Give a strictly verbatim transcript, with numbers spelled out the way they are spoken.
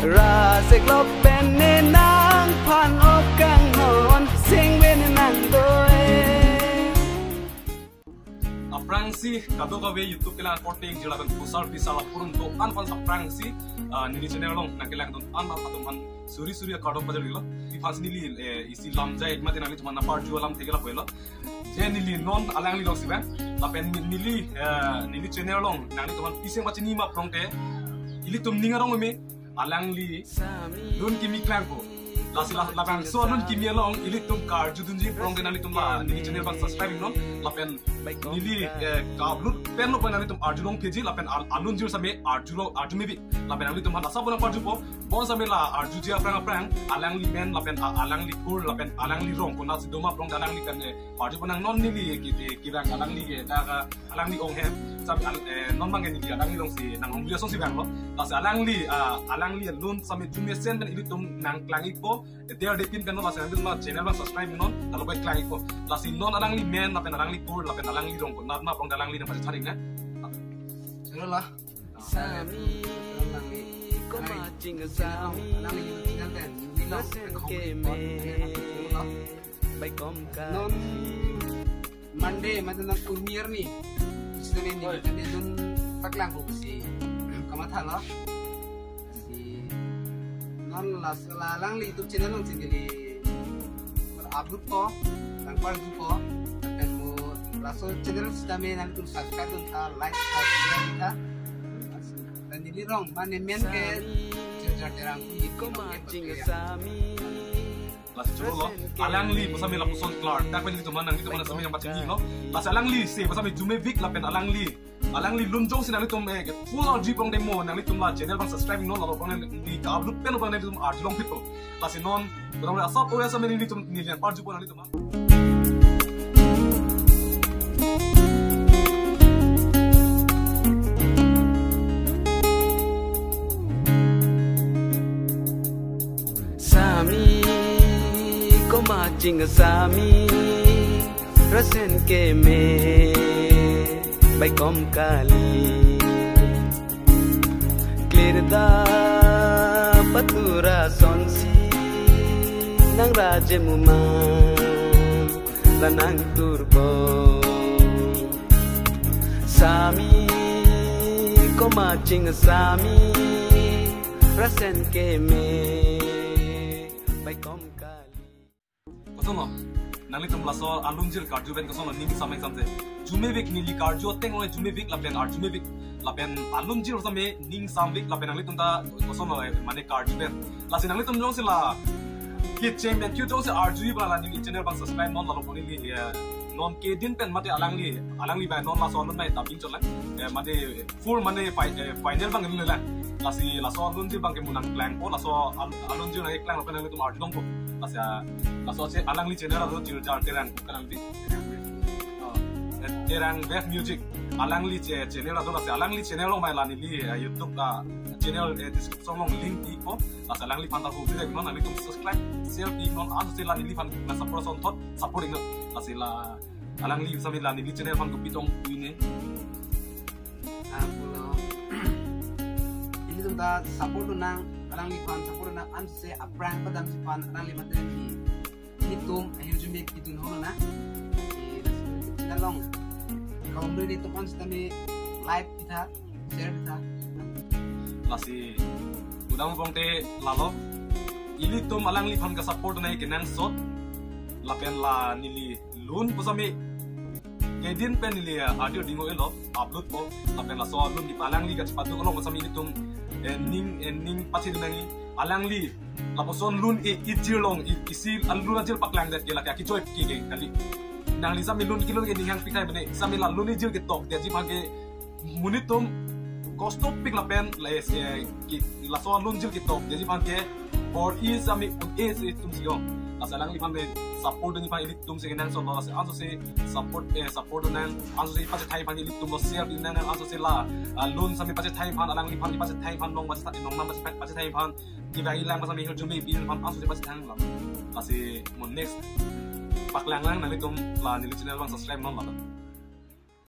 Raseklok pen ne nangphan ok kanghon singve ne nangdo-e. Aphrangsi kadokave YouTube kelang akorte ingjir lapen pusar pisar lapuron do-an aphan aphrangsi, ah, neli channel along nangkelangdun-an aphan atum aphan suri suri akardom pajirlo. Aphrangsi neli, eh, isi lamjai mate nanglitum aphan aparju alam thekela pulo. Je neli non alangli alongsi vang. Lapen neli, eh, neli channel along nanglitum aphan pisi pachini ma prong te, ilitum ning arong me alangli lun kimi klangpo. Lasi la, labangso lun kimi along ilitum karjudunji prong te nanglitum la neli channel abang subscribe non. Lapen neli, eh, ka-upload pen lo pen nanglitum arjulong piji lapen al-, alunjir same arjulo, arju mevek. Lapen nanglitum aphan asap nangparjupo. Bonsitame la arjuji aphrang aphrang alangli men lapen a-, alangli kur lapen alangli rong konatsi doma prong te alangli kan, eh, parjupo. Nang non neli ki, ki, kirang alangli ke dak, ah, alangli ong hem. Sab al-, eh, non abang ke neli alangli alongsi nang ong biasong si vanglo. Lasi alangli, ah, alangli lun same arju mesen pen ilitum nangklang-ikpo. Ete ade pin pen non lasi nanglitum channel abang subscribe non, lalu baik klang-ikpo. Lasi non alangli men lapen alangli kur lapen alangli rong konat ma prong te alangli nangpachethari na. Chalo la. Sami, alangli, koma alangli, ching alangli, sami, alangli YouTube channel pen, neli along, rasen kehome, chalo la. Baikom ka. Non Monday, mate non Urmi arni. Sita neli, oi, neli non paklang buku si. Kamatha lo. Si non la, la alangli YouTube channel alongsi neli upload po, nangparjupo, lapen mo laso channel sitame nanglitum subscribe duntha, like, share duntha. Dan neli rong, mane men ke, Sami, Jirjar Terang, koma ching sami. Lasi chalo lo, alangli pusitame lapuson klar, dak pen ilitum aphan, nanglitum aphan sami nangpachini lo. Lasi alangli si pusitame arju mevek lapen alangli, alangli lun jongsi nanglitum, eh, full arju prong te mo, nanglitum la channel abang subscribe non, lalu prong neli ka-upload pen prong nanglitum arjulong phitpo. Lasi non, prong asap oya same nelitum neli nangparjupo nanglitum aphan. Sami, koma ching sami, rasen kehome, baikom kali. Clear da patura sonsi, nang raje muma, la nang turbo. Sami, koma ching sami, rasen kehome, baikom kali. Koson lo, nanglitum laso alunjir karju pen koson lo ning sam-ik samse. Arju mevek neli karju ateng lo arju mevek lapen arju mevek. Lapen alunjir same ning samvek lapen nanglitum ta koson lo, eh, mane karju pen. Lasi nanglitum jongsi la kecheng pen kyu jongsi arju-i ba la neli channel abang subscribe non lalu prong neli, eh, non kedin pen mate alangli, alangli bai non laso alun bai dubbing chot lang. Eh, mane full mane fi-, eh, final abang neli lang. Lasi laso alunjir abang ke mo nangklangpo, laso al-, alunjir nangklang lapen nanglitum arjulongpo. Lasi, ah, laso che alangli channel ado Jirjar Terang, bukan alangli. Oh, eh, Terang Wave Music. Alangli che channel ado, lasi alangli channel along mai la neli, eh, YouTube, ah, channel, eh, description along link pipo. Lasi alangliphan ta hu bidek non, nanglitum subscribe, share pi non, ansi la neliphan nang support asonthot, support-ik non. Lasi la alangli sami la neli channel aphan kopi tong pu-i ne. Ah, pulo. Ilitum ta support nang, alangliphan support nang, ansi aphrang padamsi aphan, alangli mate neli, nelitum ahirjume pidun holo na. Si, si, along. Kaum nelitum ansitame like pitha, share pitha. Lasi udang pong te lalo. Ilitum alangliphan ka-support nai kenangsot. Lapen la neli lun pusitame kedin pen neli, ah, audio ding-o-elo, upload po. Lapen laso lun di alangli kachepatu along pusitame ilitum, eh, ning, eh, ning pachini nangji. Alangli lapuson lun e-ijir along, i-, isi alun ajir paklangdet ke lake akejoi ke ke kali. Nangli sami lun kelun ke ning hang pitai mane, sami la lun ijir ketokdetji aphan ke monit atum kostopik lapen la, eh, ke, laso alunjir ketokdetji aphan ke bor-i sami un-e si itum si-ong. Lasi alangliphan le support dunji aphan ilitum si kenangsot lo, lasi ansose support, eh, support nang, ansose pachethai aphan ilitum lo share pi nang, ansose la, ah, lun sami pachethai aphan, alangliphan pachethai aphan, nong pachethai, nongnam pachethai, pachethai aphan, kevang-i lang sami ahirjume pi aphan ansose pachethai lang. Lasi mo next paklang lang nanglitum la neli channel abang subscribe non la.